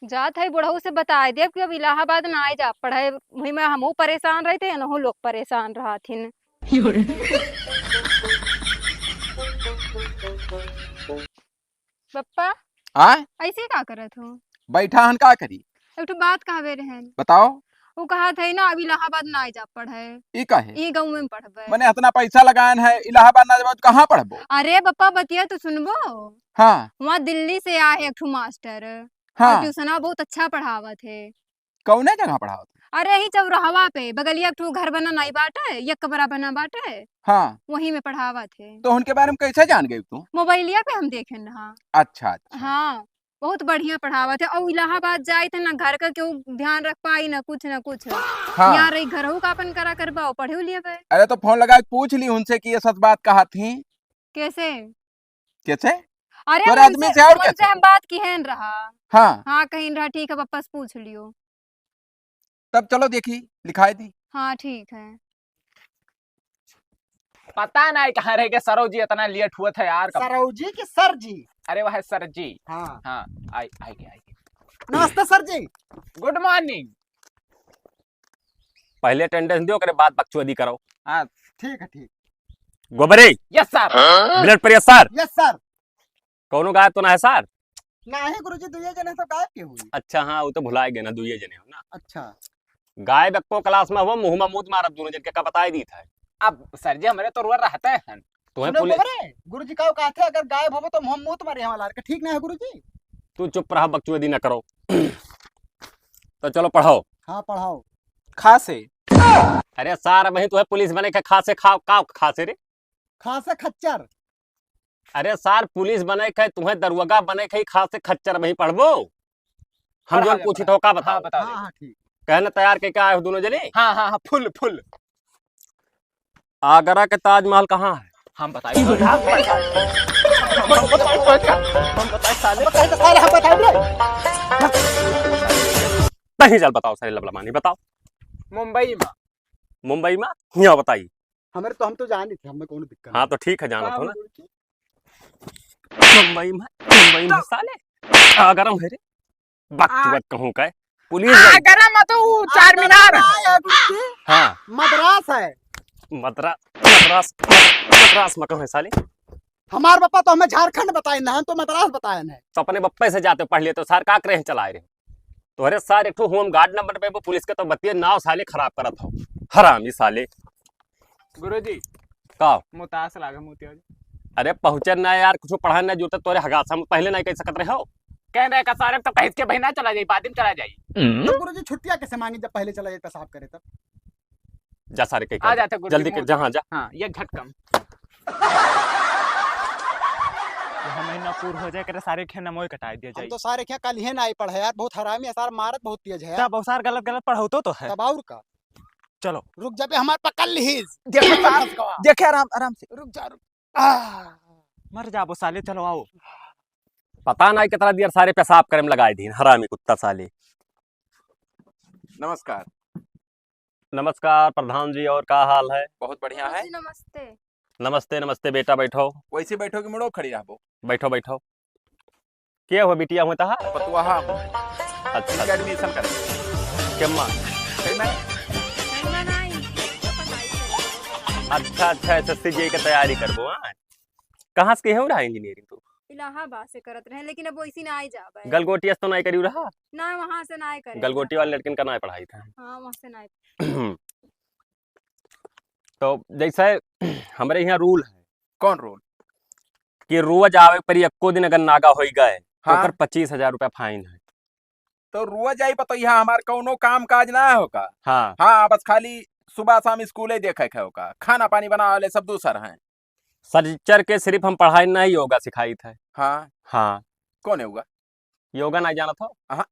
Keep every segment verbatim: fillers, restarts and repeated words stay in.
जात है बुढ़ऊ से बताइ देब कि अब इलाहाबाद नाहीं जा पढ़े, वही में हमहू परेशान रहित है, इनहू लोग परेशान रहथिन। बप्पा, आय? ऐसे का करत हो? बैठा हन, का करी? एक ठो बात कहबे रहन। बताओ। वो कहत है ना, अब इलाहाबाद नाहीं जा पढ़े। ई काहे? ई गाँव में पढ़बे। मने इतना पैसा लगायन है, इलाहाबाद ना जाबो तो कहाँ पढ़बो? अरे बप्पा, बतिया तो सुनबो। हाँ। वहाँ दिल्ली से आए है एक ठो मास्टर। हाँ। और ट्यूशना बहुत अच्छा पढ़ावत है। कौने जगह पढ़ावत है? अरे, यही चौराहवा पे, बगलिया एक ठो घर बना नाहीं बाटे, एक कमरा बना बाटे, हाँ। वही में पढ़ावत है। तो उनके बारे में कैसे जान गई तू? मोबाइलिया पे हम देखेन रहा। अच्छा, अच्छा। हाँ, बहुत बढ़िया पढ़ावत है। और इलाहाबाद जाइत है ना, घर का केहू ध्यान रख पाई, ना कुछ, ना कुछ। हाँ। यहाँ रही, घरहू का अपन करा करबा, और पढ़े लिया बे। अरे, तो फोन लगा के पूछ ली उनसे कि ये सच बात कहत ही। कैसे? कैसे? अरे, तोरे उनसे, आदमी से और उनसे कैसे? हम बात किहेन रहा। हाँ। हाँ, कहिन रहा, ठीक है, वापस पूछ लियो। तब चलो देखी, लिखाई दी। हाँ, ठीक है। पता नाहीं कहाँ रह गए सरो जी, इतना लेट हुआ था यार। कब? सरो जी कि सर जी? अरे वह सर जी। हाँ। हाँ, आई, आई गए, आई गए। नमस्ते सर जी। Good morning। पहले अटेंडेंस दियो, ओकरे बाद बकचोदी करो। हाँ। ठीक है, ठीक। गोबरे। Yes sir। Blood pressure। Yes sir। कौनो गायब तो ना है सर? नाहीं गुरुजी, दुइये जने तो गायब के हुई। अच्छा, हाँ, वो तो भुलाए गए ना, दुइये जने हो ना। अच्छा। गायब एक्को क्लास में हो, मुँह में मूत मारब दोनों जन के, का बताई दी था। अब सर जी, हमरे तो रुआ रहते हैं। तुम्हें सुनो पुलिस गोबरे, गुरुजी का कहते हैं, अगर गायब होबो तो मुँह में मूत मारे हमारा लड़का, ठीक ना है गुरुजी? तू चुप रहा, बकचोदी ना करो। तो चलो पढ़ाओ। हाँ, पढ़ाओ। खा से। अरे सार, वही तुम्हें पुलिस बने के खा से खाओ, का खा से रे? खा से खच्चर। अरे सार, पुलिस बने के, तुम्हें दरुगा बने के, खा से खच्चर वही पढ़बो? हम पढ़ा जोन दे, पूछी पढ़ा। तो का बताओ? हाँ, बता दे। हाँ, हाँ, ठीक। कहने तैयार के क्या है दोनों जने? हाँ, हाँ, हाँ, full, full। आगरा के ताजमहल कहाँ है? हम बताइए। हम बताइए, साले। हम बताइए, साले, हम बताइए। नहीं चल, बताओ सारे लबलबानी, बताओ। मुंबई में। मुंबई में? यहाँ बताइए। हमरे तो, हम तो जानी थे, हमें कौनो दिक्कत हाँ, नहीं। तो ठीक है, जानो कहाँ तो ना। बोल के? मुंबई में, मुंबई में तो साले, आगरा में रे। बक आ- चुवत कहूँ का है। पुलिस आ, गई। आगरा में तो वो चार आगरा मीनार। ना है, गुरुजी। हाँ। मद्रास है। मद्रा-, मद्रास, मद्रास में कहूँ है साले। हमार बप्पा तो हमें झारखंड बताए ना, हम तो मद्रास बताए ना। तो अपने बप्पे से जाते पढ़ लिए तो सार का करे चलाए रहे। तोहरे सार एक ठो होम गार्ड न बन पेबो, पुलिस के तो बतिये नाव साले खराब करत हो। हरामी साले। गुरुजी। का? मुतास लागे मोतिया जी। अरे पहुँचे ना यार, कुछ पढ़ा ना जूता तोरे हगासा में पहले नहीं कह सकत रहे हो। कह रहे का सारे तो कह के बहिना चला जाई, बाद में चला जाई। तो गुरुजी छुट्टिया कैसे मांगी जब पहले चला जाए पेशाब करे तब? जा सारे कह के आ आ जा। जाते गुरुजी, जल्दी कर, मुँह जा, हाँ, जा। हाँ, ये झटकम। यह महीना पूर हो जाए, करे सारे खेन मोए कटाई दिया हम जाई। तो सारे खेन कल ही ना आई पढ़े यार, बहुत हरामी है सार, मारत बहुत तेज है यार। तब सार गलत गलत पढ़ाओ तो, तो है। तब और का? चलो। रुक जा बे, हमार पकड़ लिहिस। देखे सार, देखे आराम, आराम से। रुक जा, रुक। आह। मर जाबो साले, चलो आओ। पता नहीं कितना देर सारे पेशाब करे में लगाए दीन, हरामी कुत्ता साले। नमस्कार। नमस्कार प्रधान जी, और का हाल है? बहुत बढ़िया है। जी, नमस्ते। नमस्ते, नमस्ते बेटा, बैठो। वैसे बैठो कि मुड़ो खड़ी रहबो? बैठो, बैठो। के हो बिटिया हुए तहा? पतुआहा। अच्छा। इनके admission करे। केम्मा? कई में? अच्छा, अच्छा, S S C J E E की तैयारी करबो, हाँ? कहाँ से के हो रहा engineering तू? इलाहाबाद से करत रहे, लेकिन अब वैसी ना आई जाबे। गलगोटिया से तो नहीं करी रहा? ना, वहाँ से ना करे। गलगोटी वाले लड़किन का ना पढ़ाई था। हाँ, वहाँ से ना। तो जैसे हमरे यहाँ rule है। कौन rule? कि रोज आवे पर एक्को दिन अगर नागा होई गए, तो हाँ। ओकर पच्चीस हजार रुपया fine है। तो रोज आई पतोहिया, हमार कौनो काम काज ना होका। हाँ। हाँ, बस खाली सुबह शाम स्कूले देखे के होका, खाना पानी बनावे ले सब दूसर हैं। सनिचर के सिर्फ हम पढ़ाई नहीं, योगा सिखाइत है। हाँ। हाँ। कौन है योगा? योगा नहीं जानत हो? अहाँ।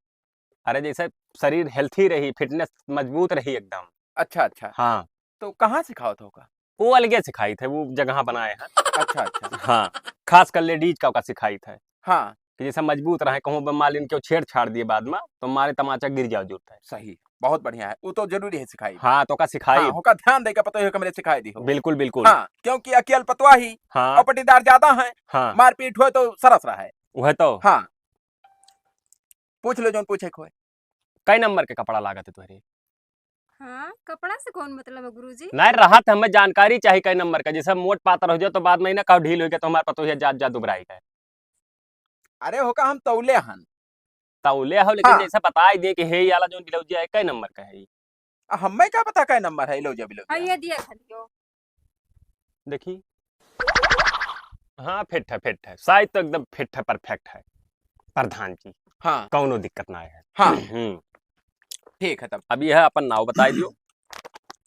अरे जैसे शरीर healthy रही, fitness मजबूत रही एकदम। अच्छा, अच्छा। हाँ। तो कहाँ सिखावत हो का? वो अलगे सिखाइत है, वो जगह बनाए हैं। अच्छा, अच्छा। हाँ, खास कर ladies का ओका सिखाइत है। हाँ। कि जैसे मजबूत रहे, कहूँ बे मान लीन केहू छेड़छाड़ दिए बाद में, तो मारे तमाचा गिर जाओ जरूरत है। सही, बहुत बढ़िया है, वो तो जरूरी है सिखाई। हाँ, तो ओका सिखाई। हाँ, ओका ध्यान दे के पतोहियो के हमरे सिखाई दी हो। बिल्कुल, बिल्कुल। हाँ, क्योंकि अकेल पतवा ही हाँ। और पटीदार ज्यादा हैं, हाँ। मारपीट हुए तो सरस रहा है। वह तो। हाँ। पूछ लो जौन पूछे के होए। कै नंबर के कपड़ा लागत है तोहरे? हाँ, कपड़ा से कौन मतलब है गुरुजी? नहीं रहत, हमें जानकारी चाही कै नंबर का, जैसे मोट पातर हो जाओ तो बाद में ही ना कहो ढील हो गया तो हमारे पतोहिया जात जात दुबराई गए। अरे होका हम तौले हन। तौले हो, लेकिन हाँ। जैसे बताई दे कि हे, ये वाला जौन ब्लाउज है, कै नंबर का है? आ, हमें का पता कै नंबर है, लो जा ब्लाउज। हाँ, ये दिया खाली हो। देखी। हाँ, फिट है, फिट है। साइज तो एकदम फिट है, परफेक्ट है। प्रधान जी। हाँ। कौनो दिक्कत ना है। हाँ। हम्म। ठीक है तब। अब यह अपन नाव बताई दियो।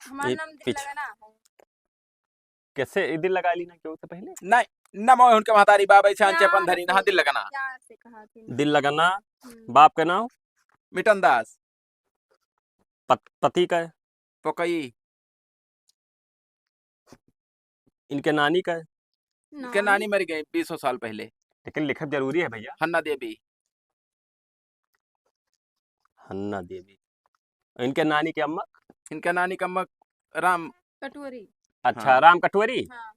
हमार ये नाम दिल पीछे। लगाना है। कैसे ई दिल लगा ली ना केहू से पहले? नहीं, ना मैं उनके महतारी बाप ऐसे अंचे प्यार अपन धरी ना, से, दिल लगाना। प्यार से कहा थी। दिल लगाना, हम्म। बाप का नाम? मिटन दास। पत-, पति का? पोकई। इनके नानी का? इनके नानी। नानी मर गई बीसों साल पहले। लेकिन लिखब जरूरी है भैया। हन्ना देवी। हन्ना देवी। इनके नानी के अम्मा? इनके नानी के अम्मा राम कटोरी। अच्छा, हाँ। राम कटोरी? हाँ।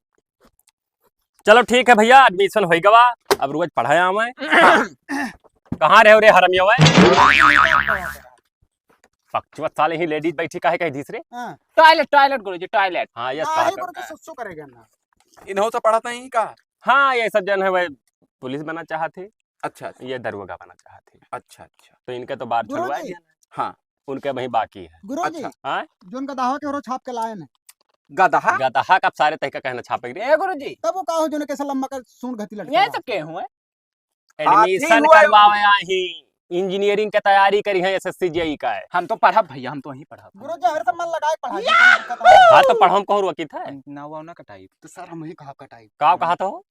चलो ठीक है भैया, admission होइ गवा, अब रोज पढ़े आवे। हाँ। कहाँ रहे रे हरमिया? पक्चुआ साले ही ladies बैठी काहे कह दीस रे? हाँ। Toilet, toilet गुरुजी, toilet। हाँ, yes, हाँ, बात ये है। गुरुजी सुसु करेगा ना। इन्हों से पढ़त नहीं का? हाँ, ये सब जन है, वह पुलिस बना चाहत है। अच्छा, अच्छा। ये दरोगा बना चाहत है। अच्छा, अच्छा। तो इनके तो बार गुरुजी। छुड़वा दिया ना। हाँ। उनके वहीं बाकी है। गुरुजी, अच्छा। हाँ? जोन गदहा के ओरो छाप के लाए न। गदहा? गदहा का सारे तहका कहना छापे रे। ए गुरुजी। तब वो का हो जोने कैसे लम्बा कर सूंड घती लटके ये बा। तो के हुए? हाथी Admission हुआ है। करवावे आही, engineering के तैयारी करी है, S S C J E का है। हम तो पढ़ब भैया, हम तो वहीं पढ़ब। गुरुजी, हमरे सब मन लगाए पढ़ाई, कोई दिक्कत नहीं। हाँ, तो पढ़म कहूँ रोकित है। ना हुआ ना कटाई। तो सर, हम ही कहा कटाई। का कहा तो?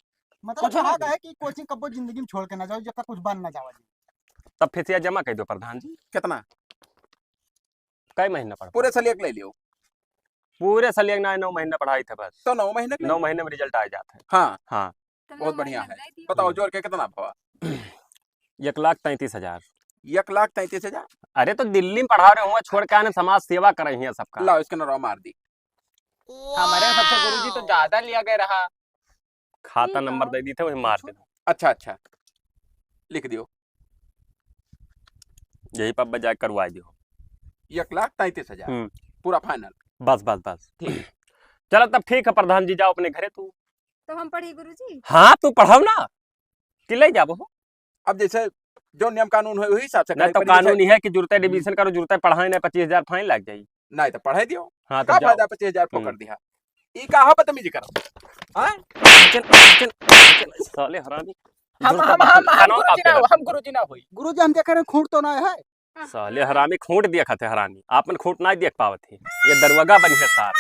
मतलब कुछ कहा नहीं। कहे कि coaching कब्बो जिंदगी में छोड़ के ना जाओ, जब तक कुछ बन ना जाओ जी। तब फीसिया जमा कर दो प्रधान जी। कितना? कै महीना पढ़ पूरे सलियक ले लियो। पूरे सलियक ना, नौ महीना पढ़ाई थे बस। तो नौ महीने के नौ लिए? महीने में result आ जात है। हाँ। हाँ। तो बहुत नौ बढ़िया महीने है। दे दियो। बताओ, जोड़ के कितना भवा? एक लाख तैंतीस हजार। एक लाख तैंतीस हजार? अरे, तो दिल्ली में पढ़ा रहे हुआ, छोड़ के आने समाज सेवा करे हैं सबका। लाओ, इसके नरवा मार दी। हमारे सबसे गुरुजी तो ज्यादा लिया गया रहा। खाता ठीक नंबर है। दे दी थे, वही मार पूछो। दे दो। अच्छा, अच्छा, लिख दियो। यही पर बजाय करवा दियो। एक लाख तैंतीस हजार। हम्म। पूरा final। बस, बस, बस। ठीक। चलो तब ठीक है प्रधान जी, जाओ अपने घरे तू। तो हम पढ़ी गुरुजी? हाँ, तू पढ़ाओ ना, कि ले जाबो हो। अब जैसे जो नियम कानून है, वही हिसाब से नहीं करे तो पड़ी। कानून जैसे ही है कि जुरते admission करो, जुरते पढ़ाई, नहीं पच्चीस हजार fine लग जाई। नहीं तो पढ़े दियो। हाँ, तो का जाओ। फायदा पच्चीस हजार हम्म। फोकट दिया? ई का हो बदतमीजी करो? हाँ? चल, चल, चल, साले हरामी। हम, जुरते हम, हम, हम कानून गुरुजी ना हो, आप हम गुरुजी ना होई। गुरुजी हम देख रहे हैं, खूंट तो ना है। साले हरामी खूंट दिया खाते हरामी, आपन खूंट ना देख पावत है। ये दरुआगा बनी है सार,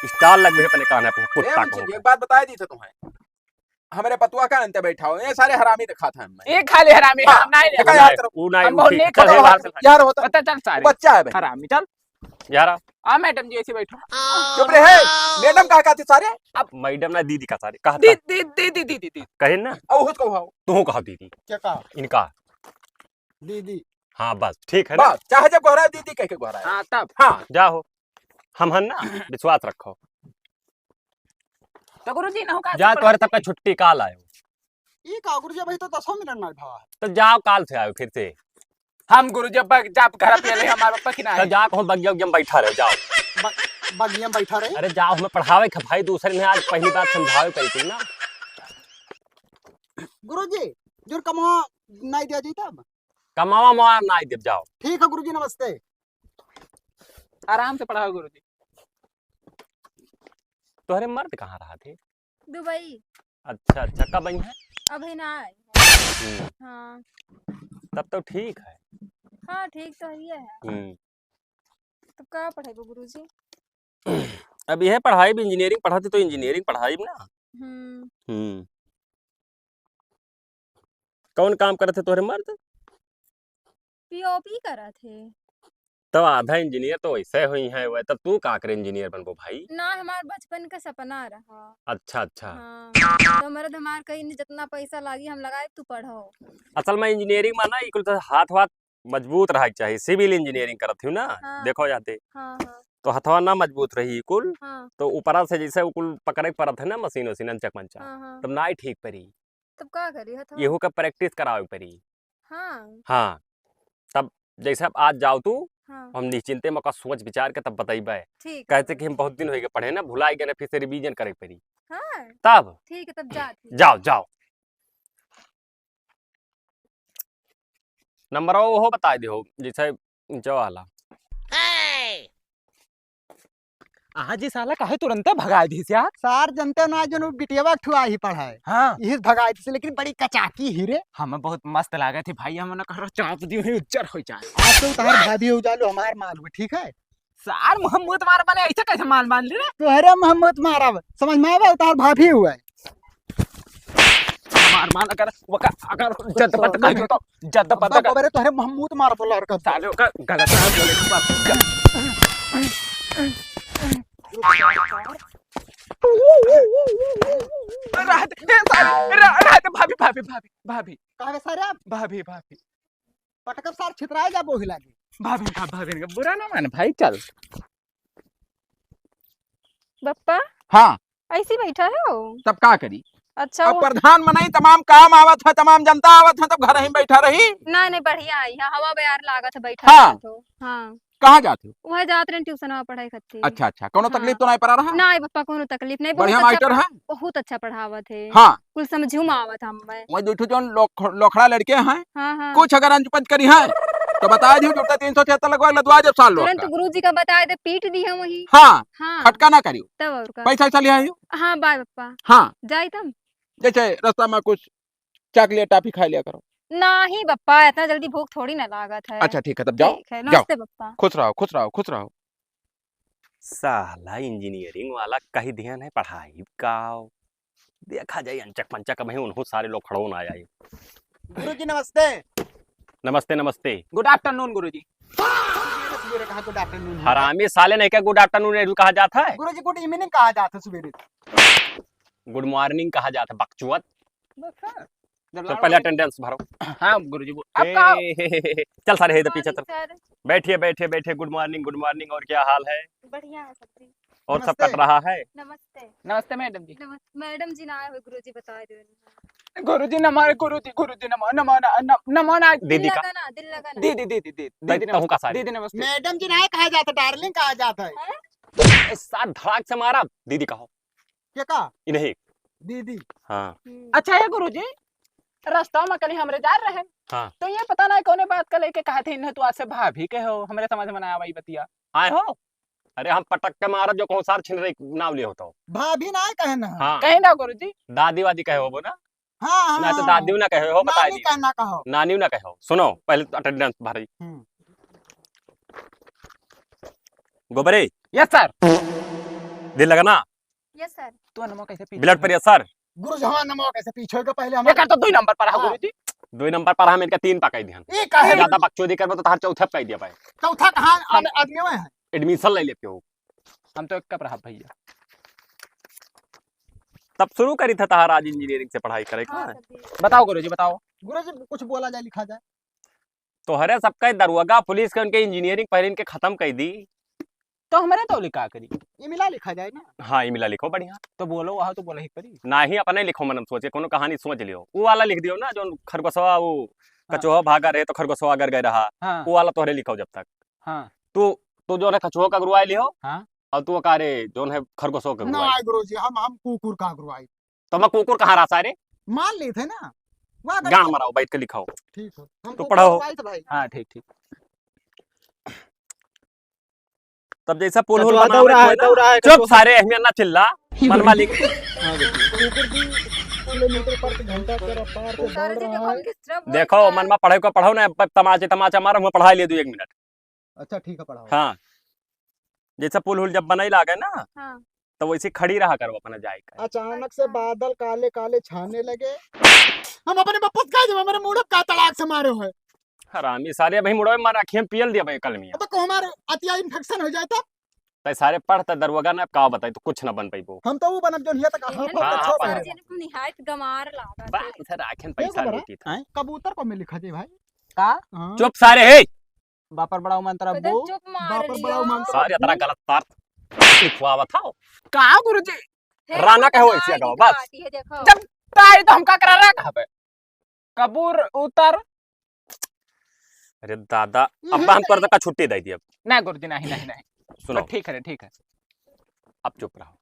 stall लगवे अपने कान्हा पे, ए कुत्ता मुंशी जी, को। एक बात बताई दी थे तुम्हें, हमरे पतुआ का अंत बैठा हो, ये सारे हरामी दिखात हैं हमें। एक खाली हरामी, हाँ, हम नहीं देखा देखा। यार, ऊ नहीं, हम ऊ बहुत ठीक, नेक चल, हो, हे बात यार होता। पता चल सारे। बच्चा है भाई। हरामी, चल। यार आ। आ मैडम जी ऐसे बैठो। चुप रहे, मैडम कहा कहते सारे? अब मैडम ना दीदी का सारे, कहा दी-, था? दी-, दी-, दी-, दी-, दी-, दी। कहे ना? अब खुद को भाव। तू कहा दीदी? क्या कहा? इनका। दीदी। हाँ, बस, ठीक है ना? बस, चाहे जब गोहराए दीदी कह के गोहराए। हाँ, तब। हाँ। जाओ, हम हन ना, विश्वास रखो। तो गुरुजी, ना हो का जा, से तोहरे पढ़ा? सबका छुट्टी काल आयो। ई का गुरुजी, अभी तो दसों मिनट ना भवा है। तो जाओ, काल से आयो फिर से। हम गुरुजी, अब जब घर पे ले हमारे पापा की ना तो है। जा, कहूँ बगिया उगिया में बैठा रहो, जाओ। ब-, बगिया में बैठा रहे? अरे जाओ, हमें पढ़ावे के भाई, दूसरे ने आज पहली बार समझावे करी थी ना। गुरुजी, जोर कमा नहीं दिया जी तब? कमावा मवा ना देब, जाओ। ठीक है गुरुजी, नमस्ते। आराम से पढ़ाओ गुरुजी। तोहरे मर्द कहाँ रहा थे? दुबई। अच्छा, अच्छा, कब आई हैं? अभी ना आए हैं। हम्म। हाँ। तब तो ठीक है। हाँ, ठीक तो है ही है। हम्म। तब का पढ़ेबो गुरुजी? अब यह पढ़ाई भी, engineering पढ़ाते तो engineering पढ़ाई भी ना। हम्म। हम्म। कौन काम करत है तोहरे मर्द? P O P करत है। तब आधा engineer तो वैसे हुई है, वह तब तू का करे engineer बनबो भाई? ना, हमार बचपन का सपना रहा। अच्छा, अच्छा। हाँ, तो मर्द हमार कहीं नहीं, जितना पैसा लागी हम लगाए, तू पढ़ो। असल में engineering में ना, ई कुल तो हाथ वाथ मजबूत रहे के चाहिए। Civil engineering करत हूँ ना, हाँ। देखो जाते। हाँ, हाँ। तो हथवा ना मजबूत रही कुल, हाँ। तो ऊपरा से जैसे उ कुल पकड़े के पड़त है ना, मशीन वशीन, अंचक मंचक, हाँ, हाँ। तब ना ही ठीक पड़ी। तब का करी हथवा? यहू का practice करावे पड़ी। हाँ। हाँ। तब जैसे अब आज जाओ तू, हाँ। हम निश्चिंते में ओका सोच विचार के तब बतइबे। ठीक है। कहते कि हम बहुत दिन होइ गए पढ़े ना, भुलाइ गए ना, फिर से revision करे के पड़ी। हाँ। तब? ठीक है, तब जात ही। जाओ, जाओ। नंबर ओहो बताइ दिहो, जैसे जो वाला। आहा जी, साला काहे तुरंते भगाइ दिहिस यार? सार जनते ना, जोन बिटियावा ठुआ ही पढ़ाए। हाँ। इहिस भगाइ दिहिस, लेकिन बड़ी कचाकी ही रे। हमें बहुत मस्त लागत ही भाई, हम ना कह रहा चाप दियो ही उज्जर होइ जाए। आज तो तोहार भाभी हो जालो, हमार माल हुए, ठीक है? सार मोहम्मद मार बने, ऐसे कैसे माल मान ले रे? तोहरे मोहम्मद मारब, समझ में आवे, तोहार भाभी हुए। मार, मार, अगर, वका-, अगर जद पत कर दो तो, जद पत कर। बबरे तोहरे महमूद मार बोला हरकत। साले का गलत ना बोले, बाप। रह दे, ए, साले, रह, रह दे, भाभी, भाभी, भाभी, भाभी। कहाँ बे सारे आप? भाभी, भाभी। पटकब सार छितराए जाबो ही लागे। भाभी का, भाभी का, बुरा ना मान भाई, चल। बप्पा, हाँ। ऐसी बैठा हो? तब का करी? अच्छा, अब वो प्रधान मनई, तमाम काम आवत है, तमाम जनता आवत है, तब घर ही बैठा रही? ना, नहीं, बढ़िया आई है, हवा बयार लागत है, बैठा हाँ। रहत हो। हाँ। कहाँ जात हो? वह जात रहे ट्यूशन में पढ़ाई खातिर। अच्छा, अच्छा, कोनो हाँ। तकलीफ तो नहीं पड़ा रहा? नहीं बप्पा, कोनो तकलीफ नहीं, बहुत बढ़िया अच्छा मास्टर पढ़ा-, है? बहुत अच्छा पढ़ावत है। हाँ। कुल समझू में आवत हमें। वही दो ठो जौन लोख-, लोखड़ा लड़के हैं, हाँ, हाँ। कुछ अगर अंज पंज करी हैं, तो बता दियो, जुत्ता तीन सौ छिहत्तर लगवा के लदवा देब सार लोग तुरंत का। गुरुजी का बताए दे, पीट दी हम वही। हाँ, हाँ। खटका ना करियो। तब और का। पैसा वैसा लिया आइयो। हाँ, बाय पप्पा। हाँ। जाई तब। जैसे रास्ता में कुछ चॉकलेट, टॉफी खाइ लिया करो। नहीं पप्पा, इतना जल्दी भूख थोड़ी ना लागत है। अच्छा, ठीक है, तब जाओ, ठीक है, जाओ। नमस्ते पप्पा। खुश रहो, खुश रहो, खुश रहो। साला इंजीनियरिंग वाला कहि दिहन है पढ़ाई का। देखा जाए अंचक पंचक में उन्हों सारे लोग खड़ो ना आए। गुरुजी नमस्ते। नमस्ते, नमस्ते। Good afternoon गुरुजी। सुबेरे कहा good afternoon है? हरामी साले नहीं क्या good afternoon है, कहा जाता है? गुरुजी good evening कहा जाता है सुबेरे। Good morning कहा जाता है, बकचुअत। बस हाँ। जब तो लाड़ो पहले भाई attendance भरो। हाँ गुरुजी, बोल। अब ए, का? हे, हे, हे, हे। चल सारे, हे इधर पीछे चल। Morning sir। बैठिए, बैठिए, बैठिए। Good morning, good morning। और क्या हाल है? बढ़िया है सर जी। और सब नमस्ते। कट रहा है? नमस्ते। नमस्ते मैडम जी। नमस्ते मैडम जी, ना आए हो गुरुजी, बता दो। गुरुजी नमो, गुरुजी, गुरुजी नमो, नमो ना, न-, नमो ना। दीदी का? दिल लगा ना, दिल लगा ना। दीदी, दीदी, दीदी, भाई, दीदी कहूँ का नमस्ते। सारी? दीदी नमस्ते। मैडम जी ना कहा जाता, darling कहा जाता है। हैं? ए, सात धड़ाक से मारा, दीदी कहो। के का? इन्हें। दीदी। हाँ। हम्म। अच्छा है गुरुजी, रस्ता में कल हमरे जा रहे। हाँ। तो ये पता ना कौने बात का लेके कहा थे इन्हें, तू आज से भाभी कहो, हमरे समझ में ना आवा ई बतिया। आए हो? अरे हम पटक के मारब जो कहूँ सार छिनरी नाव लियो तो। भाभी ना कहे ना। हाँ। कहे ना गुरुजी। दादी वादी कहे होबो ना। हाँ, हाँ, ना तो हाँ। दादी ना कहे हो, बता नानी दी। कहे ना कहो। नानी ना कहे हो। सुनो, पहले तो attendance भरी। हम्म। गोबरे। Yes sir। दिल लगा ना? Yes sir। तू नमो कैसे पीछे blood है? Pressure। गुरुजी, हाँ, नमो कैसे पीछे के पहले हम एकर तो दुई नंबर पर है हाँ। गुरुजी। दुई नंबर पर हम इनका तीन पकड़ दिहन। ये काहे? ज्यादा बकचोदी करबो तो तहार चौथा पकड़ दिया भाई। चौथा कहाँ हम आद-, आदमी में है? Admission ले ले पियो। हम तो एक कप रहा भैया। तब शुरू करी था तहार आज इंजीनियरिंग से पढ़ाई करे का? हाँ, सर जी। बताओ गुरुजी, बताओ। गुरुजी, कुछ बोला जाए, लिखा जाए। तोहरे सबके दरुअगा पुलिस के उनके इंजीनियरिंग पहिरिन के खतम कइ दी। तो हमरे तो लिखा करी। इमिला लिखा जाए ना। हाँ, इमिला लिखो बढ़िया। तो बोलो, वहाँ तो बोला ही परी। नाही, अपने लिखो मनम सोचे, कोनो कहानी सोच लियो। वो वाला लिख दियो ना, जो खरगोशवा, वो हाँ। कचोहा भागा रहे तो खरगोशवा अगर गए रहा। हाँ। वो वाला तोहरे लिखो जब तक। हाँ। तू, तू जो है कचोहा का गुरुआ लियो। हाँ। और तू का रे, जो है खरगोशवा का ना गुरुआ। आए गुरुजी, हम, हम कुकुर का गुरुआ। तो मैं कुकुर कहाँ रहा सारे? मान लेते हैं ना। वहाँ कर गान मराओ, बैठ के लिखाओ। ठीक है। हम तो कुकुर पढ़ाओ। गुरुआ तो भाई। हाँ, ठीक, ठीक। तब जैसा पुल हुल कचवा बनावे दौड़ा है, कोई ना। दौड़ा है, चुप कचवा। सारे, अहमियत ना चिल्ला। मन मालिक। हाँ, देखिए। ऊपर भी किलोमीटर पर घंटा के रफ्तार से दौड़ रहा है। देखो, मन मा पढ़े को पढ़ाओ ना, अब तमाचे तमाचा मारो, मैं पढ़ाई ले दूँ एक मिनट। अच्छा, ठीक है, पढ़ाओ। हाँ, जैसा पुल हुल जब बनाई लागे ना, हाँ। तो वैसे खड़ी रहा करो अपना जाए का। अचानक से बादल काले काले छाने लगे। हम अपने बप्पा से कह देबे, मेरे मुड़प का तड़ाक से मारे होए। हरामी सारे, अभी मुड़वे मार आँखियाँ पियल दिया भाई कलमिया। अब तो हमारे अतिया infection हो जाए तब। तै सारे पढ़, तै दरुआ ना, अब का बताई, तो कुछ ना बन पाइबो। हम तो वो बनब जोन हिया तक हाथ एहन हाँ, हाँ, सर पढ़। जी ने निहायत गमार लागत बा, है। इधर आँखिन ये पैसा खबर है? लूटी था। हैं? कबूतर को में लिखा जाए भाई? का? हाँ। चुप सारे, हे। बापर बड़ाऊ मंत्र कदे अब्बू। चुप मार बापर लियो। बड़ाऊ मंत्र सारे अब्बू। इतना गलत बात लिखवावत हो। का गुरुजी? हे राना कहो ऐसे कहा, बस। जब ताई तो हम का करा रहा कहाँ पे? कबूर उतर। अरे दादा, अब हम तोर तक का छुट्टी दे दिया। ना गुरुजी, नहीं, नहीं, नहीं। सुनो। ठीक है रे, ठीक है। अब चुप रहो,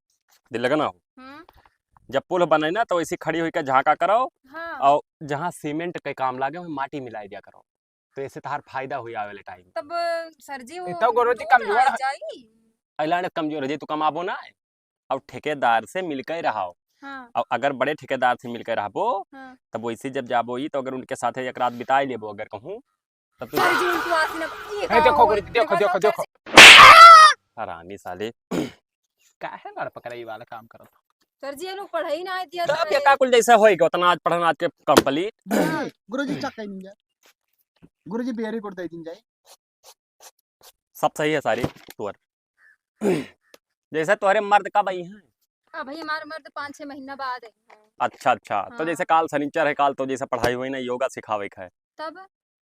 दिल लगा ना हो। हम्म। जब पुल बने ना, तो ऐसी खड़ी होई के झांका करो। हाँ। और जहाँ सीमेंट के काम लागे, वहीं माटी मिलाई दिया करो, तो ऐसे तहार फायदा हुई आवे वाले टाइम। तब सर जी, वो ए, तो गुरुजी दूर कमजोर है है। जाई। अइलाने कमजोर हो जाई, तू कमाबो ना। और ठेकेदार से मिलके रहो। हाँ। और अगर बड़े ठेकेदार से मिलके रहबो, हाँ। तब वैसे जब जाबो ही, तो अगर उनके साथे एक रात बिताई लेबो, अगर कहूँ, तब तो सर जी, उनको आसी ना, ये ए, का देखो, हो? गुरुजी, देखो, देखो, देखो, देखो। हरामी साले। काहे लड़ पकड़े वाला काम करत? सर जी, ये लोग पढ़ाई ना दिया तब था। ये का कुल जैसे होई गया, उतना आज पढ़ना आज के complete। हाँ। गुरुजी, चक कहीं नहीं जाए। गुरुजी, very good दे दिन जाए। सब सही है सारी तोर। जैसे तोहरे मर्द कब आई हैं? अबही हमार मर्द पाँच छह महीना बाद आई हैं। अच्छा, अच्छा। तो हाँ। जैसे काल सनिचर है, काल तो जैसे पढ़ाई हुई ना, योगा सिखावे के है। तब?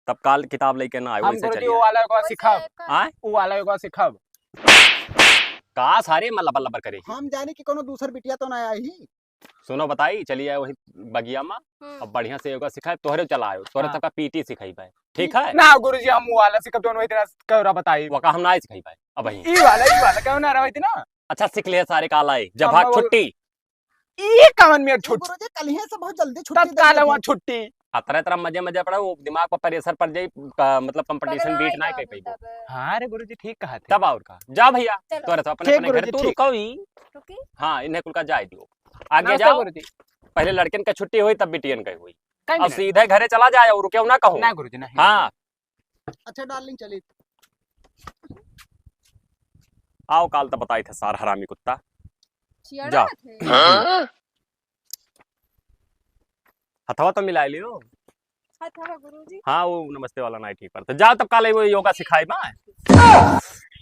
तब काल किताब लेके ना आयो, हम वैसे गुरुजी चलिए। वो वाला योगा वैसे सिखाब। का? आय? वो वाला योगा सिखाब। का सारे में लबर लबर करे? हम जाने कि कोनो दूसर बिटिया तो ना आई। सुनो बताई, चली आए वही बगिया में, हम्म। अब बढ़िया से योगा सिखाए, तोहरे चला आयो, तोहरे हाँ। सबका पीटी सिखाई पाए, ठीक है? ना गुरुजी, हम वो वाला सिखब जौन वही दिन कह रहा बताई। वो का हम ना सिखाई पाए, अब वही। ई वाला, ई वाला, कहूँ ना रहा वही दिन ना। अच्छा, सीख ले सारे, काल आए, जब हम भाग वो छुट्टी। ई कवन में छुट्टी? गुरुजी, कल ही से बहुत जल्दी छुट्टी तब दे काल देते। वहाँ छुट्टी। अतरे तरह मजे मजे पड़ा, वो दिमाग पर प्रेशर पड़ जाई, का, मतलब कंपटीशन बीट ना कर पाई। हाँ रे गुरुजी, ठीक कहा थे। तब और का, जा भैया, चलो। तोरे तो अपने, ठीक अपने घर गुरुजी, तू ठीक। रुको ही। रुकी? हाँ, इन्हें कुल का जाए दियो। आगे नमस्ते जाओ। गुरुजी। पहले लड़कन का छुट्टी हुई, तब बिटियन का हुई। कहीं अब नहीं। सीधे घरे चला जाए और रुके ना कहूँ। ना गुरुजी, नहीं। हाँ। अच्छा डार्लिंग, चली। आओ, काल तो बताई था सार हरामी कुत्ता। चियड़ा जाओ। थे। हाँ? हथवा तो मिला लियो। हथवा गुरुजी। हाँ, वो नमस्ते वाला नहीं ठीक पड़ता। जाओ तब काल वो योगा सिखाई बा।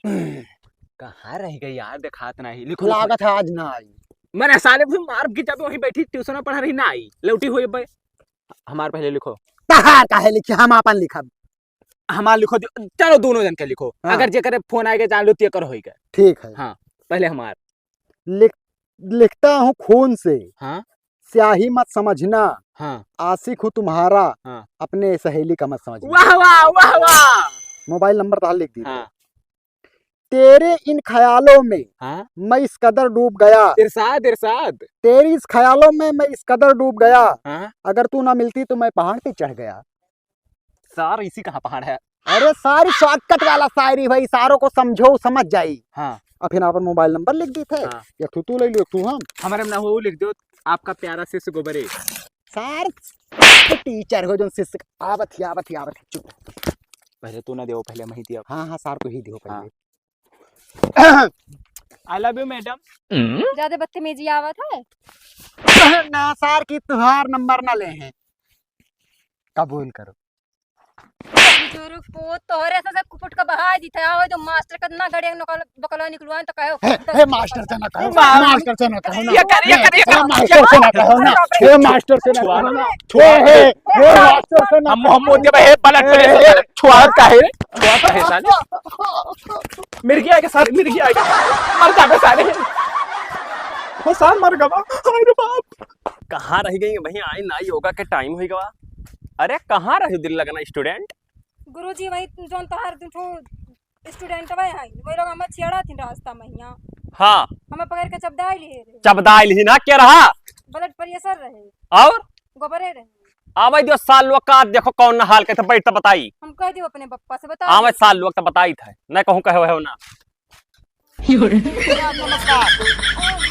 कहाँ रह गई यार, देखात नहीं। लिखो, लिखो। लागत है आज ना आई। मने साले भी मार की जब वहीं बैठी ट्यूशन में पढ़ा रही ना आई, लौटी हुई बे। हमार पहले लिखो। तहार काहे लिखी, हम आपन लिखब। हमार लिखो, जो, चलो दोनों जन के लिखो। हाँ। अगर जेकर फोन आएगा जान लो तेकर होइगा। ठीक है। हाँ, पहले हमार। लिख, लिखता हूँ खून से, हाँ। स्याही मत समझना, हाँ। आशिक हूँ तुम्हारा, हाँ। अपने सहेली का मत समझना। वाह, वाह, वाह, वाह। मोबाइल नंबर तो लिख दी। हाँ। तेरे इन ख्यालों में हाँ। मैं इस कदर डूब गया। इरशाद, इरशाद। तेरे इस ख्यालों में मैं इस कदर डूब गया। हाँ। अगर तू ना मिलती तो मैं पहाड़ पे चढ़ गया। सार, इसी कहाँ पहाड़ है? अरे सारी शॉर्टकट वाला शायरी भाई, सारों को समझो, समझ जाई। हाँ। अब फिर अपन मोबाइल नंबर लिख दी थे। हाँ। एक ठो तू ले लियो, एक ठो हम। हमारे में ना हो, वो लिख दो, आपका प्यारा शिष्य गोबरे। सार, तो टीचर हो जो शिष्य, आवत ही, आवत ही, आवत ही, चुप। पहले तू ना देवो, पहले मैं ही दिया। हाँ, हाँ, सार को ही दियो पहले। हाँ। I love you, madam। ज्यादा बदतमीजी आवत है। ना सार की तुहार नंबर ना ले हैं। कबूल करो। बुजुर्ग को तोहरे से, से कुपुट का बहा दी था। आओ जो मास्टर का ना गड़े नकल बकलवा निकलवाएं तो कहो। हे, हे, मास्टर से ना कहो, मार। मास्टर से ना कहो ना। ये कर, ये कर, ये कर, हे, मास्टर से ना कहो ना। हे, मास्टर से ना कहो ना। हे, हे, हे, मास्टर से ना हम, हम कहो। मोदी भाई, हे, पलट, पलट, हे, पलट, छुआ का है, छुआ का है साले। मिर्गी आएगा सारे, मिर्गी आएगा। मर जाबे सारे। हो सार मर गवा। अरे बाप। कहाँ रह गई भैया? आई ना, योगा के टाइम हो गवा। अरे कहाँ रहे दिल लगना स्टूडेंट? गुरुजी, वही जोन तोहार दू ठो स्टूडेंट वही है, वही लोग हमें छेड़ा थी रास्ता में यहाँ। हाँ। हमें पकड़ के चबदाई लिए रहे। चबदाई ली ना, क्या रहा? ब्लड प्रेशर रहे। और? गोबरे रहे। आवे दियो सार लोग का, देखो कौन ना हाल कहते बैठ तो बताई। हम कह दियो अपने पप्पा से, बता आवे दियो। सार लोग तो बताई था, नहीं कहूँ कहे हो ना। नमस्कार।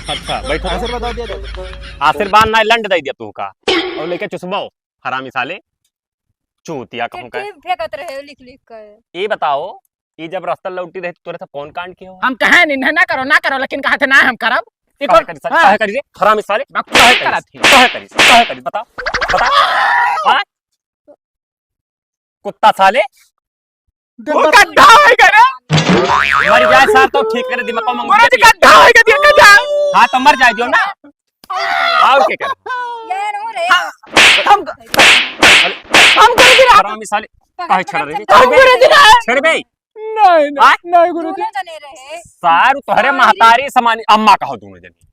अच्छा, बैठो। आशीर्वाद दे दे। आशीर्वाद ना, लंड दे दिया तू का। और लेके चुसबो, हरामी साले। चूतिया कहूँ का। चिट्ठी फेंकत रहे हो लिख लिख के। ये बताओ, ये जब रास्ता लौटी रहे तो तोरे से कौन कांड किया हो? हम कहे नहीं, नहीं, ना करो, ना करो, लेकिन कहा थे ना हम करब। ये काहे कौन? करी साले? हाँ। काहे करी रे? हरामी साले। बकवास काहे करी? करत ही। काहे करी? काहे करी? बता, बता। हाँ? कुत्ता साले। वो गंदा गड्ढा है क्या रे? मर जाए सार तो ठीक करे दिमाग में। गुरुजी गड्ढा है क्या, देखा जाए? हाँ तो मर जाए जो ना। और क्या करे? ये नो रे। हम, हम गुरुजी ना। हरामी साले। काहे छेड़ रहे? हम गुरुजी ना। छेड़ बे। नहीं, नहीं, हाँ? नहीं गुरुजी। दोनों जने रहे। सार तोहरे महतारी समानी अम्मा कहो दोनों जने।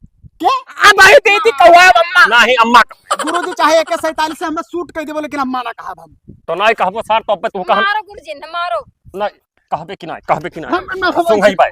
के? अब आई दे दी, हाँ। कहुआ अम्मा। नाही, अम्मा कहो। गुरुजी चाहे AK सैंतालीस से हमें shoot कर देबो, लेकिन अम्मा ना कहब हम। तो नाही कहबो सार, तो अब तू कहा। मारो गुरुजी ने, मारो। नाही, कहबे कि नाही, कहबे कि नाही। हम ना कहबे। सुन हई भाई।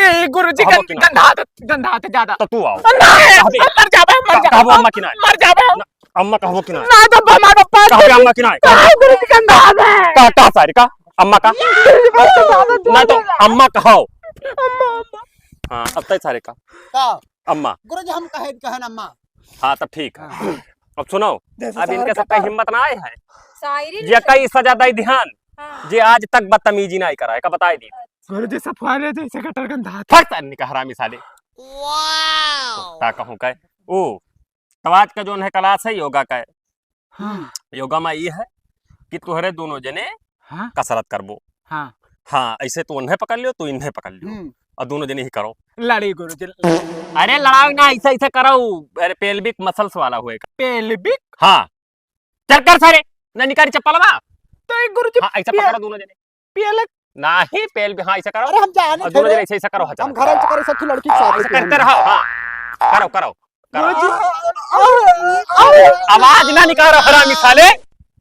ए गुरुजी, कहबो गं-, कि नाही। गंधात, गंधात ज्यादा। तो तू आओ। नाही, कहबे। हम मर जाबे, हम मर जाबे। कहबो अम्मा कि नाही। मर जाबे हम। ना, अम्मा कहबो कि नाही। ना तो हमारा पास कहबे अम्मा कि नाही। नाही गुरुजी, गंधात है। का, का सारे का? अम्मा का? गुरुजी, बस गंधात है, ना तो ज्यादा। अम्मा कहो। अम्मा, अम्मा। हाँ, अब तय सारे का। का? अम्मा। गुरुजी, हम कहे, कहन अम्मा। हाँ, तब ठीक है। हाँ। अब सुनो, जैसे अब इनके सारे सबका का हिम्मत ना आए है। शायरी ये लिखे। कई सजा दई ध्यान, हाँ। जे आज तक बदतमीजी ना करा है, का बताई दी। गुरुजी, सफवाले जैसे गटर गंधात। फट निका हरामी साले। वाओ। का कहूँ का? ओ, तो आज का जोन है class है योगा का। हाँ। योगा में ये है कि तुहरे दोनों जने हाँ। कसरत करबो। हाँ। हाँ, ऐसे तू उन्हें पकड़ लियो, तू इन्हें पकड़ लियो। हम्म। और दोनों जने ही करो। लड़ी गुरुजी। अरे लड़ाओ ना, ऐसे, ऐसे करो। अरे pelvic muscles वाला हुए। Pelvic? हाँ। चल कर सारे, ना निकाली चप्पलवा। तो एक गुरुजी हाँ, ऐसे पे-, पकड़ो दोनों जने। पेलक। नाही, पेल भी, हाँ, ऐसा करो। अरे, हम जाने और थे दोनों रे। जने ऐसे, ऐसा करो, हाँ, हम चलो। घर में चुका रहे, सब लड़की के हाँ, साथ ऐसा करते रहो, हाँ। करो, करो, करो। गुरुजी। आवाज ना निकालो, हरामी साले।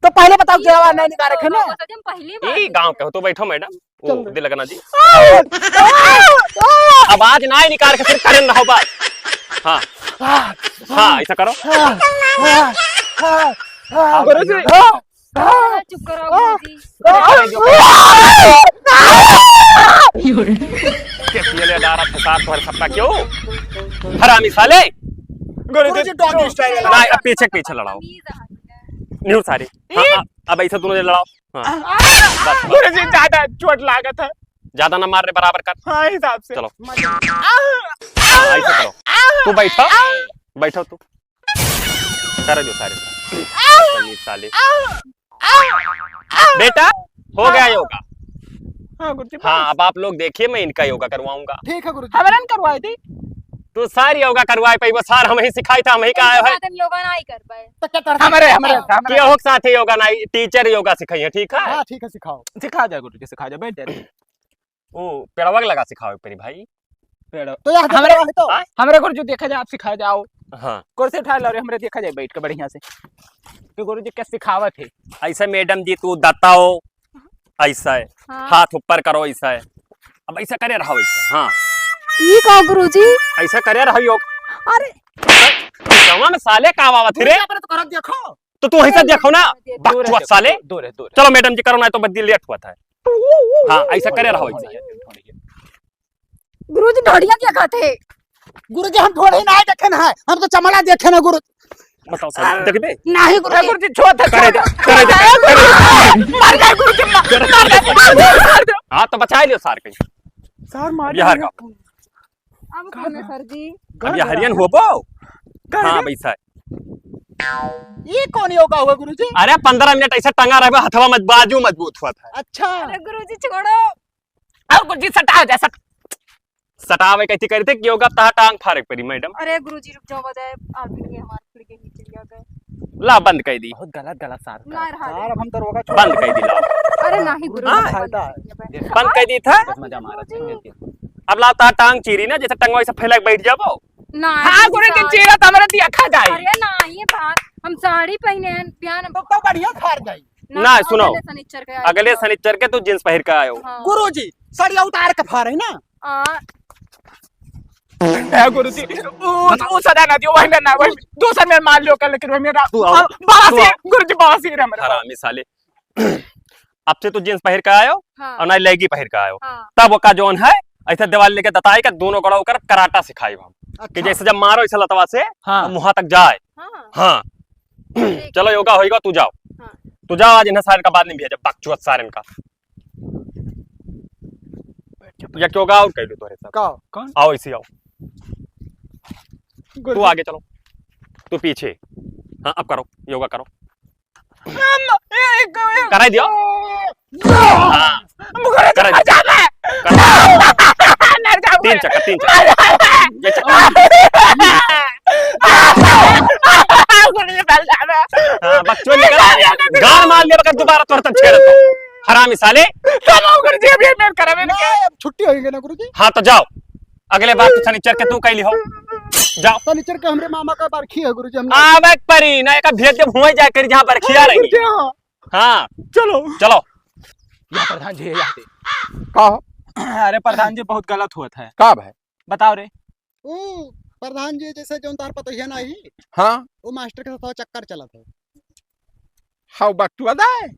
तो पहले बताओ, क्या आवाज नहीं निकाल रखे ना? हम पहली बार ई सुने। गाँव के हो तो बैठो, मैडम। ओ, चल रे। दिल लगना जी। आवाज ना निकाल के फिर करन रहो बात। हाँ। हाँ, ऐसा करो। गुरुजी। हाँ। चुप करो, गुरुजी। के पियले डारा फसाद तोहरे सबका क्यों? हरामी साले। गुरुजी, doggy style। ना, अब पीछे के पीछे लड़ाओ। न्यू सारी। हाँ, हाँ, अब ऐसे दोनों जने लड़ाओ। हाँ। बस, बस। गुरुजी, ज्यादा चोट लागत है। ज्यादा ना मार रे, बराबर कर। हाँ, हिसाब से। चलो। हाँ, ऐसे करो। तू बैठो। बैठो तू। कर दो सारे। बदतमीज साले। बेटा, हो गया योगा। हाँ, गुरुजी, हाँ, बस। अब आप लोग देखिए, मैं इनका योगा करवाऊंगा। ठीक है, गुरुजी। हमरन करवाए दे। तू सार योगा करवाए पाइबो, सार हम ही सिखाई था, हम ही का आयो है। साथ हम योगा ना ही कर पाए। तो क्या करता हमारे, है? हमारे, हमारे। के हो साथ ही योगा ना, teacher योगा सिखाई है, ठीक है? हाँ, ठीक है, सिखाओ। सिखा जा गुरुजी, सिखा जा, बैठ जा। ओ, पेड़वा के लगा सिखावे के पड़ी भाई। पेड़। तो यार, हमरे, देखो, तो। हाँ? हमरे गुरुजी देखा जाए, आप सिखाए जाओ। हाँ। कुर्सी उठा लो रे, हमरे देखा जाए बैठ के बढ़िया से। तो गुरुजी क्या सिखावत है? ऐसे मैडम जी, तू दताओ, ऐसा है। हाँ। हाथ ऊपर करो, ऐसा है। अब ऐसा करे रहो, ऐसा, हाँ। ई का गुरुजी? ऐसा करे रहो योग। अरे। जमा में साले का आवत है रे? गुरुजी, अपने तो करत देखो। तो तू ऐसा देखो ना, दूर है, बकचोद साले। दूर है, दूर है। चलो मैडम जी करो, ना तो बदली लेट हुआ था। हाँ, ऐसा करे रहो, ऐसा। गुरुजी, ढोढ़िया क्या खाते हैं? गुरुजी, हम ढोढ़ी ना देखे ना है, हम तो चमड़ा देखे ना गुरु। बताओ साले, देख दे। नहीं गुरुजी। गुरुजी, छोड़ दे, करे दे, छोड़ दे। करे दे, करे दे। मर गए गुरुजी, मर, मर गए, मर गए, मर गए। हाँ, तो बचा लियो सार कहीं। सार मार बिहार दिया। का। अब कौन है सर जी? अब ये हरियन हो बो? हाँ, वैसा है। ये कौन योगा हुआ गुरुजी? अरे, पन्द्रह मिनट ऐसे टंगा रहे, हथवा मज-, बाजू मजबूत हुआ था। अच्छा। अरे गुरुजी, छोड़ो। अब गुरुजी, सटा जा, सट-, सटावे कैसे करते कि योगा तहा टांग फारे पड़ी, मैडम। अरे गुरुजी, रुक जाओ, बताए, आप भी हमारे खिड़की नीचे लिया गए। ला, बंद कर दी। बहुत गलत, गलत सार ना करत। रहा सार, अब हम तो रोगा छोड़ बंद कर दी, ला। अरे नहीं गुरुजी, हाँ। बंद कर दिया, बंद। बंद कर दी था? मजा मारा था। अब ला, ता टांग चीरी ना, जैसे टंगवा ऐसे फैला के बैठ जाबो। ना, हाँ, गुरु के चेहरा तो हमारा दिया खा जाए। अरे ना, ये बात, हम साड़ी पहने हैं, बिहान हम तो, तो बढ़िया फार जाई। ना, ना, सुनो। अगले शनिचर के आए अगले हैं। शनिचर के तू jeans पहिर के आयो। हाँ। गुरुजी, साड़िया उतार के फारे ना। आ। ए गुरुजी, उ, उ सदा ना दियो, वही में ना, वही में। दूसर में मान लियो कल, लेकिन वही में रा-, तू आओ। आ, बासी, तू आओ। गुरुजी, बासी रे हमारे। हरामी साले। अब से तू jeans पहिर के आयो हाँ। और ना लेगी पहिर के आयो। हाँ। तब ओका जौन है, ऐसे देवाल लेके दताई के दोनों गोड़ा ओकर कराटा सिखाई हम। अच्छा। कि जैसे जब मारो ऐसे लतवा से, हाँ। तो मुँहा तक जाए। हाँ। हाँ। ठीक। चलो योगा होइगा, तू जाओ। हाँ। तू जाओ, आज इन्हें सारे का बाद नहीं भेजा, बकचोद सारे का। या योगा और कर लो तोरे सब। का? कौन? आओ इसी आओ। तू आगे चलो, तू पीछे। हाँ, अब करो, योगा करो। कराई दियो। हाँ। मुखरे कराई दियो। जाना। कराई दियो। तीन चक्कर, तीन चक्कर। ये चक्कर। मुखरे जाना। हाँ, बकचोद निकल। गाल मार लिया, अगर दोबारा तोर तब छेड़ तो। हरामी साले। चलो, गुरुजी, अभी मैं करावे ना, अब छुट्टी होइगे ना, गुरुजी? हाँ, तो जाओ। अगले बार तू शनिचर के तू कइ लिहो। जाओ। शनिचर के हमरे मामा का बरखी है गुरुजी, हम आवे के परी ना, एका भेज के भुआई जाए करी जहाँ बरखिया अरे रही। गुरुजी, हाँ। हाँ। चलो। चलो। या प्रधान जी, या दे। का हो? अरे प्रधान जी, बहुत गलत होत है। का भाई? बताओ रे। ओ प्रधान जी, जैसे जौन तार पतोहिया नाही, हाँ। वो मास्टर के साथ चक्कर चलत है। हाउ बकचुआ दाय?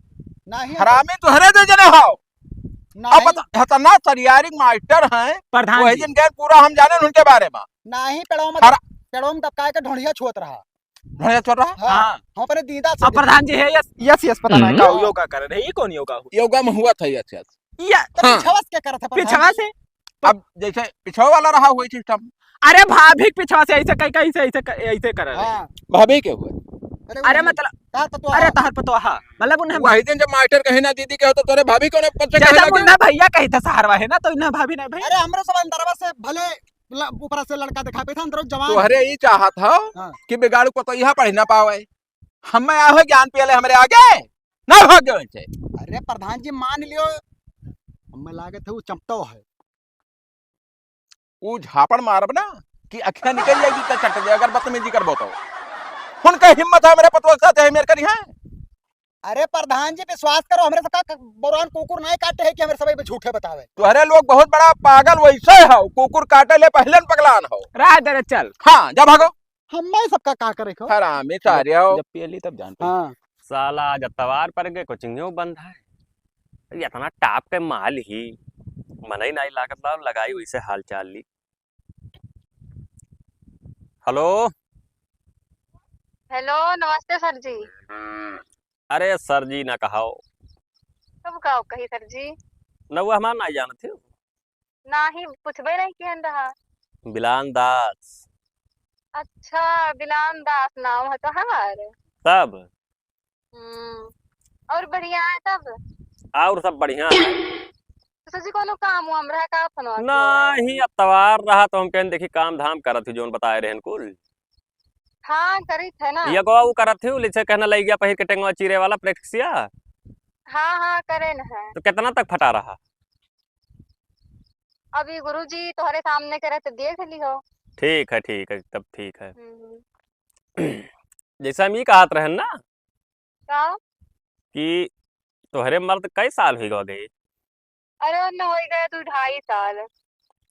नाही। हरामी तोहरे दे जने हाउ। नाही। अब बता, हतना सरियारी मास्टर हैं, प्रधान वही जी। दिन गए पूरा हम जाने उनके बारे में। नाही, पेड़ों में हरा- दब-, पेड़ों में दबकाए के ढोंढिया छुअत रहा। ढोंढिया छुअत रहा? हाँ। हाँ। हम अपने दीदा से अब देखे। प्रधान जी है, यस, यस, यस, पता नहीं हम्म। का हो। योगा कर रहे हैं, ये कौन योगा हो? योगा में हुआ था, यस, यस। या तो हाँ। पिछवा से क्या करत है प्रधान पिछवा जी? से? अब जैसे पिछवा वाला रहा वही सिस्टम। अरे भाभी के पिछवा से ऐसे कहीं, कहीं से ऐसे क-, ऐसे कर रहे हैं। हाँ। भाभी के हुए? अरे अरे उन्हें मतलब, तार पतोहा। अरे तार पतोहा। मतलब उन्हें वही दिन जब मास्टर कहे ना दीदी के हो तो तोरे भाभी को ना पत्ते जैसे कहे लगे। मुन्ना भैया कही था सहारवा है ना, तो इन्हें भाभी नहीं भाई। अरे हमरे सब अंदरवा से भले ल-, ऊपरा से लड़का दिखा पे था, अंदर जवान। तोहरे ई चाहत हो हाँ। कि बिगाड़ू पतोहिया पढ़ ना पावे। हमें आवे ज्ञान पियले हमरे आगे, ना भाग गए से। अरे प्रधान जी मान लियो, हमें लागत है वो चमटो है। ऊ झापड़ मारब ना कि अखियाँ निकल जाएगी, तो चट जाए, अगर बदतमीजी करबो तो। उनका हिम्मत है मेरे पतोह के साथ, है मेरे करी है। अरे प्रधान जी विश्वास करो, हमरे सबका क-, बोरान कुकुर नहीं काटे है कि हमरे सब पे झूठे बतावे। तोहरे लोग बहुत बड़ा पागल वैसे हो, कुकुर काटे ले पहले न पगलान हो। रह दे रे, चल। हाँ, जा भागो। हम्मे सबका का करे को? हरामी सारे हो। जब पियली तब जान पाई। हाँ। साला आज अतवार पर गए, कोचिंगो बंद है। ये इतना टाप के माल ही मनई नाई लागत बा, लगाई वैसे हाल चाल ली। हेलो। हेलो, नमस्ते सर जी। अरे सर जी ना कहाओ। तब का कही सर जी? नउआ हमार नाई जानत हो? नाही, पूछबे नहीं किहन रहा। बिलान दास। अच्छा, बिलान दास नाम है तोहार? तब? हम्म, और बढ़िया है तब? और सब बढ़िया है। तो सर जी, कोनो काम वाम रहा का फोनवा के? नाही, अतवार रहा तो हम कहन देखी काम धाम करत ही, जौन बताए रहन कुल। हाँ, करित है ना। ये गोवा वो करत ही, लिसे कहना लग गया पहिर के टेंगवा चीरे वाला प्रैक्टिसिया। हाँ, हाँ, करे न है। तो कितना तक फटा रहा? अभी गुरुजी तोहरे सामने करे तो देख लिहो। ठीक है, ठीक है, तब ठीक है। हम्म। जैसे हम ये कहत रहन ना का? कि तोहरे मर्द कई साल हुई गए? अरे, उनमें हो गया तू ढाई साल।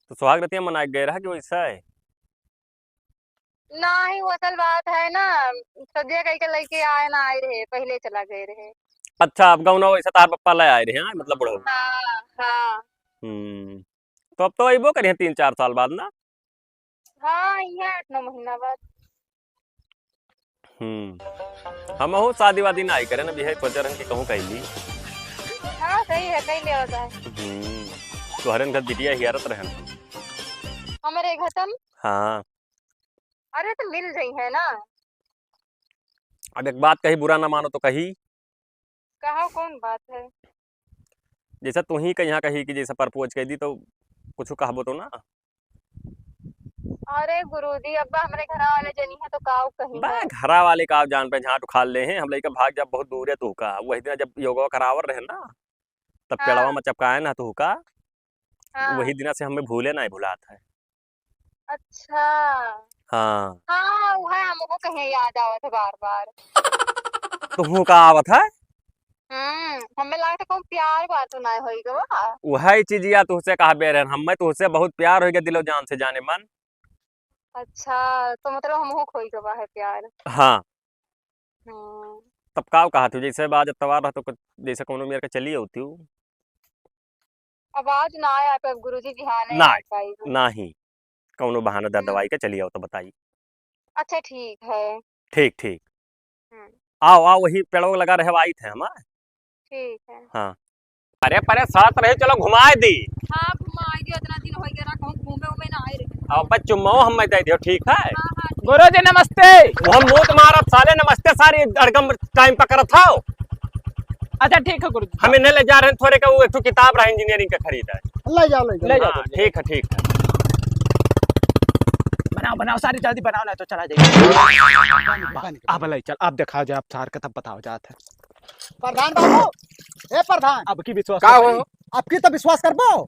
तो सुहाग रतिया मनाए गए रहा कि वैसा है? नाही, वो असल बात है ना, सदिया कह के लइके आए ना आए रहे, पहले चला गए रहे। अच्छा, अब गौना वैसे तार पप्पा ले आए रहे हैं, मतलब बुढ़ऊ। हाँ, हाँ। हम्म, तो अब तो अइबो करिहे तीन चार साल बाद ना? हाँ, ये आठ नौ महीना बाद। हम्म, हमहू शादी वादी ना आई करे ना, बिहे सोचे रहन कि कहूँ कैली। हाँ, सही है, कैली और का। हम्म, तोहरे घर बिटिया हियारत रहन। हमारे घटम? हाँ। अरे, तो मिल जाई है ना। अब एक बात कही, बुरा ना मानो तो कही। कहा, कौन बात है? जैसे तू ही कहीं कही कि जैसे प्रपोज कर दी तो कुछ कहबो तो ना। अरे गुरुजी, अब्बा हमरे घरा वाले जनी है तो काव कही बा, है? घरा वाले काव जान पे झाट उखाड़ ले हैं, हम लइका भाग जब बहुत दूर है तो का, वही दिन जब योगा करावर रहे ना, तब हाँ। पेड़वा में चपकाए ना तो का, हाँ। वही दिना से हमें भूले ना भुलात है। अच्छा। हाँ। हाँ, उहे हमको कहे याद आवत है बार-बार। तुहू का आवत है? हम्म, हमें लागत है कौन प्यार बात ना होई गवा। उहे चीजिया तुहसे कहा बेर है, हमें तुहसे बहुत प्यार होई गया, दिलो जान से जाने मन। अच्छा, तो मतलब हमहू खोई गवा है प्यार। हाँ। हम्म। तब का कहा तू, जैसे आज अतवार रहा तो कुछ, जैसे कोनो मेर के चली आऊ तू? अब आज ना आया, अब गुरुजी बिहाने ना आ आए, पाई। नाही, कौनो बहाना दे हम्म। दवाई के चली आओ तो बताई। अच्छा, ठीक है। ठीक, ठीक। हम्म। आओ, आओ, वही पेड़ों लगा रहे, आई थे हम, हाँ? ठीक है। हाँ। अरे, परे साथ रहे, चलो घुमाए दी। हाँ, घुमाए दी, इतना दिन हो गया ना, कहूँ घूमे उमे ना आए रहे। अब बस चुम्माओ हम मैं दे दियो, ठीक है? हाँ, हाँ, ठीक। गुरुजी नमस्ते। वो हम मुंह तुम्हारा साले नमस्ते सारी अड़गम टाइम पर करत हो। अच्छा, ठीक है गुरुजी। हम इन्हें ले जा रहे हैं, थोड़े का वो एक ठो किताब रहा इंजीनियरिंग का खरीदा है। ले जाओ, ले जाओ। ले जाओ, हाँ, ठीक है, ठीक है। बनाओ, बनाओ, सारी जल्दी बनाओ, ना तो चला जाएगा। पानी, पानी, अब ले चल, अब दिखाओ जाए, अब सार के तब बताओ जात है। प्रधान बाबू, ए प्रधान। अब की विश्वास का कर हो? पाई? अब की तो विश्वास करबो?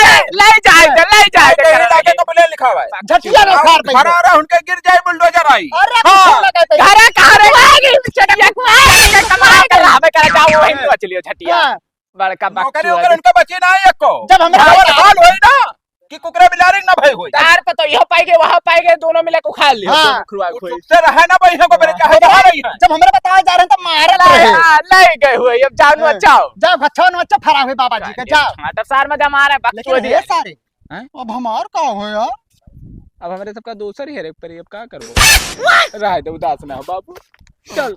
ले जाए दे, ले जाए दे, कहीं लागे तो बुले लिखा हुआ है। झटिया रे, उखाड़ दे। खड़ा रहा, उनके गिर जाए बुलडोजर आई। अरे, हाँ। घरे कहाँ रे? चटिया को कमाल कर रहा, हमें कह जाओ, वहीं में बच लियो झटिया। हाँ। बड़का नौकरी बकचोदी। वोकरी उनका बची ना है एको। जब हमरा हाँ। हाल होई ना कि कुकरा बिलारी ना भई होई। तार पर तो यह पाई गए, वहाँ पाई गए, दोनों मिले को खा लियो, हाँ। दोनों खुरवा वो खुई। चुप से रहे ना भाई, इनको मेरे चाहे जब जहाँ हम, रही है। जब हमरा बताए जा रहे हैं, तब मारत ले, रहे। हाँ, ले गए हुए, अब जाओ हाँ। बचाओ। जाओ, बच्चा, बच्चा फरा हुए बाबा जी का, जाओ। हाँ, तब सार में जमा रहे, लेकिन बकचोदी ये है। सारे, हैं? अब हमार का हो यार? अब हमरे सबका दोसर ही है रे परी, अब का करबो? रह दे, उदास ना हो बाबू, चल।